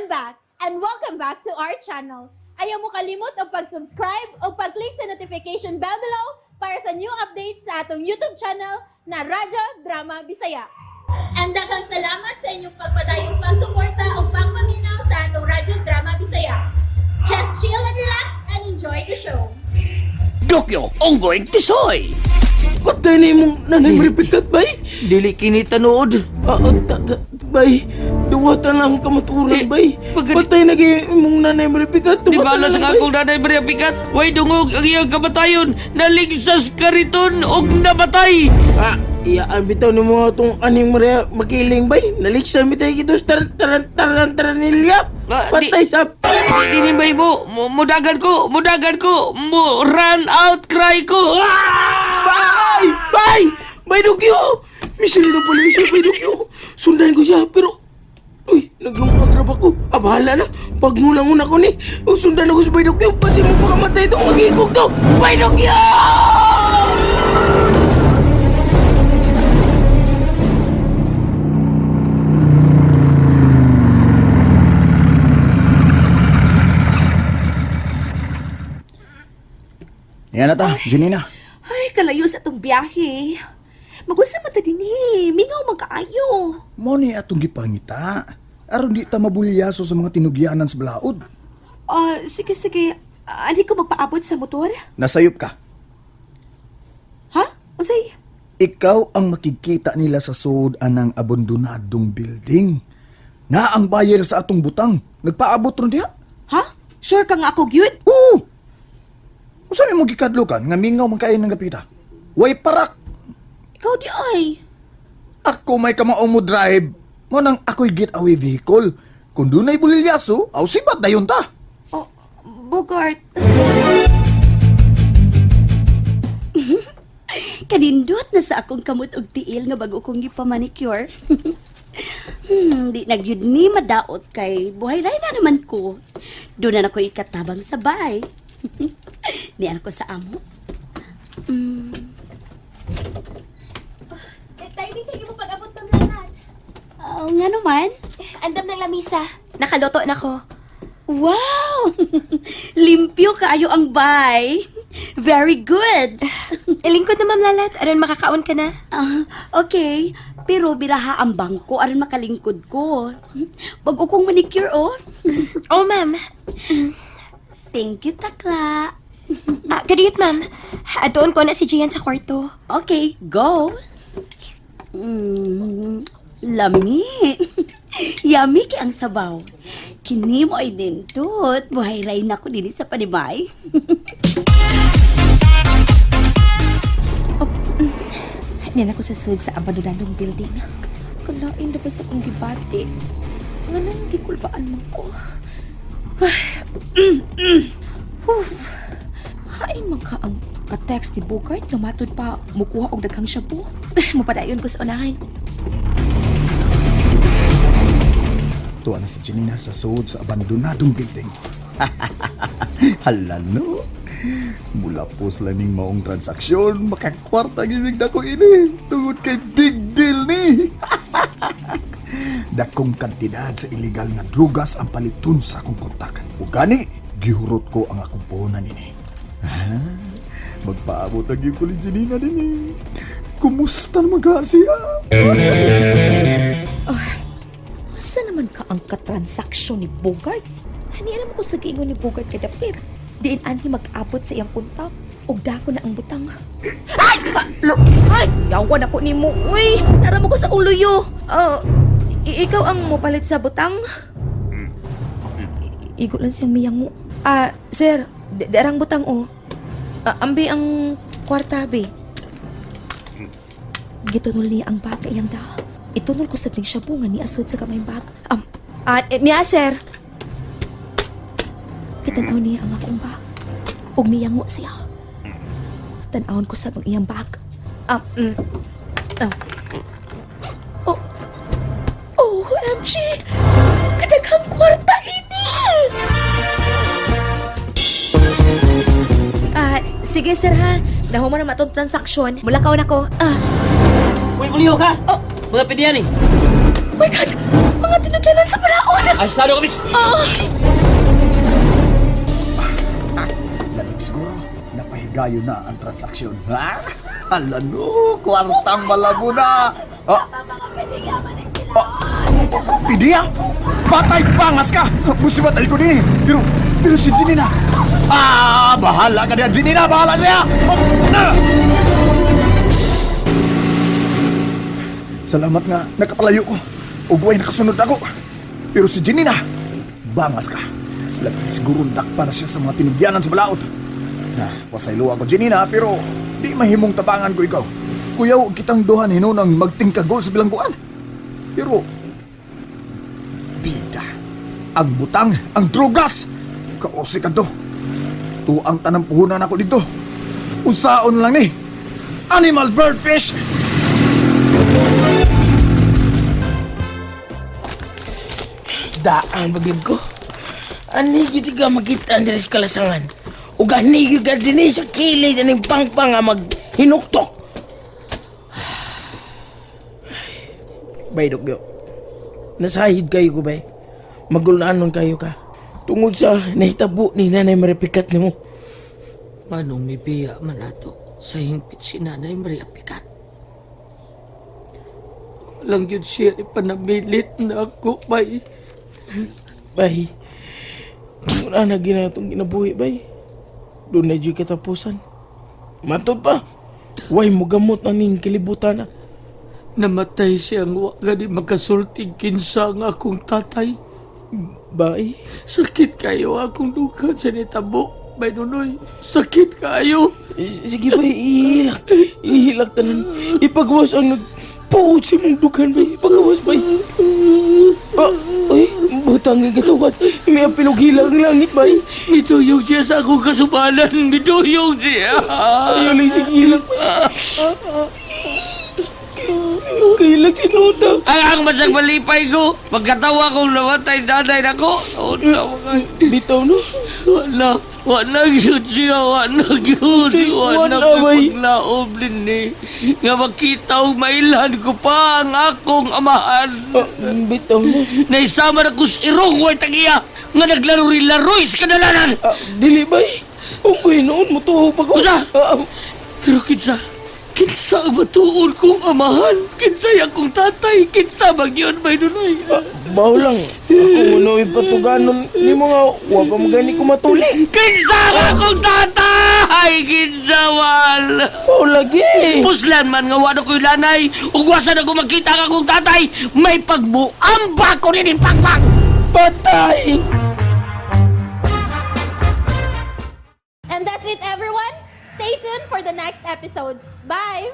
I'm back and welcome back to our channel. Ayaw mo kalimot og pag-subscribe o pag-click sa notification bell below para sa new updates sa atong YouTube channel na Radyo Drama Bisaya. And daghang salamat sa inyong pagpadayong pagsuporta o pagpaminaw sa atong Radyo Drama Bisaya. Just chill and relax and enjoy the show. Dokyo, ongoing tisoy! Patay na imong nanay maripikat, bay. Dili kini tanuod. Ah, ah, bay. Duwatan lang ang kamaturan, Eh, bay. Patay na kay imong nanay maripikat. Di Duwatan ba lang, sa bay. akong nanay Maria Pikat? Way dungog ang iyang kamatayon. Naligsas kariton og namatay. Ah, iyaan bitaw ni mga itong aning Maria makiling, bay. Naliksan bitaw kito sa tar taran taran taranilya. Ah, di- Patay sa. Di ni bay mo, mudagan ko, mudagan ko, mo run out cry ko. Ah! Bay! Bay! Bay Dugyo! Misil na pala siya, Bay Dugyo. Sundan ko siya, pero. Uy, naglungkag ako. Ah, bahala na. Pagmulang-una ko ni. O, sundan ako sa Bay Dugyo. Basi mo pa kamatay ito. Mag-ikog to. Bay Dugyo! Yan na ta, Janina. Ay, kalayo sa itong biyahe. Magunsa man ta dinhi, mingaw man kaayo. Mo ni atong gipangita. Aron di ta mabulyaso sa mga tinugyanan sa balaod. Ah, sige, sige. Ani ko magpaabot sa motor? Nasayop ka. Ha? Unsay? Ikaw ang makikita nila sa sud anang abandonadong building. Na ang buyer sa atong butang. Nagpaabot ron diha. Ha? Sure ka nga ako gyud? Oo. Usa mo gikadlukan nga mingaw man kayo ng gapita. Way parak. Ikaw di ay. Ako may kamao mo drive. Mo nang ako'y getaway vehicle. Kung dunay bulilyaso, aw sibat dayon ta. Oh, Bogart. Kanindot na sa akong kamot og tiil nga bago kong gipamanicure. Di nagyud ni madaot kay buhay ray na naman ko. Doon na ko ikatabang sa bay. Nian ko sa amo. Timing kayo mo pag-abot ng lahat. Oh, nga naman. Andam ng lamisa. Nakaloto na ko. Wow! Limpyo kaayo ang bay. Very good. Ilingkod na, Ma'am Lalat. Aron makakaon ka na. Ah, okay, pero biraha ang bangko aron makalingkod ko. Bago kong manicure oh. Oh, ma'am. Thank you, takla. Ah, kadiyot, ma'am. Adoon ko na si Gian sa kwarto. Okay, go. Lami. Yummy kay ang sabaw. Kini mo ay dintut. Buhay ray na ko dinhi sa panibay. Niyan ako sa sud sa abandonadong building. Kalain na ba sa akong gibati? Nga nang gikulbaan man ko. Ay, Huh. Hain man ka ang ka-text ni Bogart nga matud pa mukuha og daghang shampoo. Mupadayon ko sa unahan. Tuwa na si Janina sa suod sa abandonadong building. Hala no. Mula po sila ning maong transaksyon, makakwarta gibig na ko ini. Tungod kay big deal ni. Dakong kantidad sa illegal nga drugas ang paliton sa akong kontak. Ug gani, gihurot ko ang akong puhunan ini. Ah, magpaabot ang ko ni Janina dinhi. Kumusta naman ka siya? Asa naman ka ang katransaksyon ni Bogart? Hani alam ko sa giingon ni Bogart kadapit. Diin anhi mag-abot sa iyang kontak. Ug dako na ang butang. Ay! Ah, Ay! Yawan ako nimo, uy! Naramo ko sa ulo yo. Ah, ikaw ang mopalit sa butang? Igo lang siyang miyango. Ah, sir, darang butang oh. Ah, ambi ang kwarta, be. Gitunol niya ang bag iyang da. Itunol ko sa ning shabu nga niasod sa gamay bag. Niya sir. Kitanaw niya ang akong bag. Ug niyango siya. Tan-awon ko sa bang iyang bag. Um, mm, ah. Oh, OMG! Kadaghang kwarta ini! Ah, sige sir ha. Nahuman na matong transaksyon. Mula kaon ako. Ah, Uy, buliho ka! Oh. Mga pidiyan eh. my God! Mga tinugyanan sa balaod! Arestado ka, miss! Lamig siguro, napahigayo na ang transaksyon. Ha? Hala no, kwartang malabo na. Ah. Ah, Pidiya? Patay bangas ka! Musibat ay ko din eh. Pero si Janina. Ah, bahala ka diyan, Janina! Bahala siya! Oh, ah! Salamat nga, nakapalayo ko. Ugway nakasunod ako. Pero si Janina, bangas ka. Labing siguro nakpa na siya sa mga tinugyanan sa balaod. Na, pasaylo ako, Janina, pero di mahimong tabangan ko ikaw. Kuyaw, kitang duhan hinunang magtingkagol sa bilangguan. Pero, bida. Ang butang, ang drugas! Kaosi ka do. Tuang tanang puhunan ako dito. Unsaon lang ni. Animal birdfish! Daan bagid ko. Ani gid ka makita diri sa kalasangan. Ug ani gyud ka dinhi sa kilid aning pangpang nga maghinuktok. Bay dugyo. Nasahid kayo ko bay. Magulaanon kayo ka. Tungod sa nahitabo ni Nanay Maripikat nimo. Manong mibiya man ato sa hingpit si Nanay Maria Picat. Lang yun siya ipanamilit na ako, bay. Bay. Wala na ginatong ginabuhi, bay. Doon na dyan katapusan. Matod pa. Way mo gamot na ning kilibutan na. Namatay siya ang wa gani makasultig kinsa ang akong tatay. Bay. Sakit kayo akong dughan sa nitabo, bay nunoy. Sakit kayo. Sige bay, ihilak. Ihilak tanan. Ipagawas ang nagpuot sa mong dughan, bay. Ipagawas, bay. Ah, uy, butang ang gatukan. May apilog hilang ang langit, bay. Nituyog siya sa akong kasubalan. Nituyog siya. Ayaw lang sige hilak, bay. Kahilag si Nota. Ang ang masang malipay ko. Pagkatawa kong namatay nanay nako. Oh, no. Bitaw, no? Wala. Wala yun siya. Wala yun. Wala Wala, ko bay. paglaom din eh. Nga makita og mailan ko pa ang akong amahan. Ah, bitaw, no? Naisama na ko sa irong way tagiya nga naglaro-laroy sa kadalanan. Ah, dili, bay. Kung ko noon, mutuho pa ko. Usa! Ah, ah, Pero kinsa, kinsa ang matuon kong amahan? Kinsa akong tatay? Kinsa magyun may nunoy? ah, baw lang. Ako muna ipatuganon ni mga wa pa magani ko matuli. Kinsa ang akong tatay? Kinsa wal? Baw lagi. Puslan man nga wala ko'y lanay, ug wasa na ko makita ang akong tatay, may pagbuamba ko nining pangpang! Patay! And that's it, everyone. Stay tuned for the next episodes. Bye!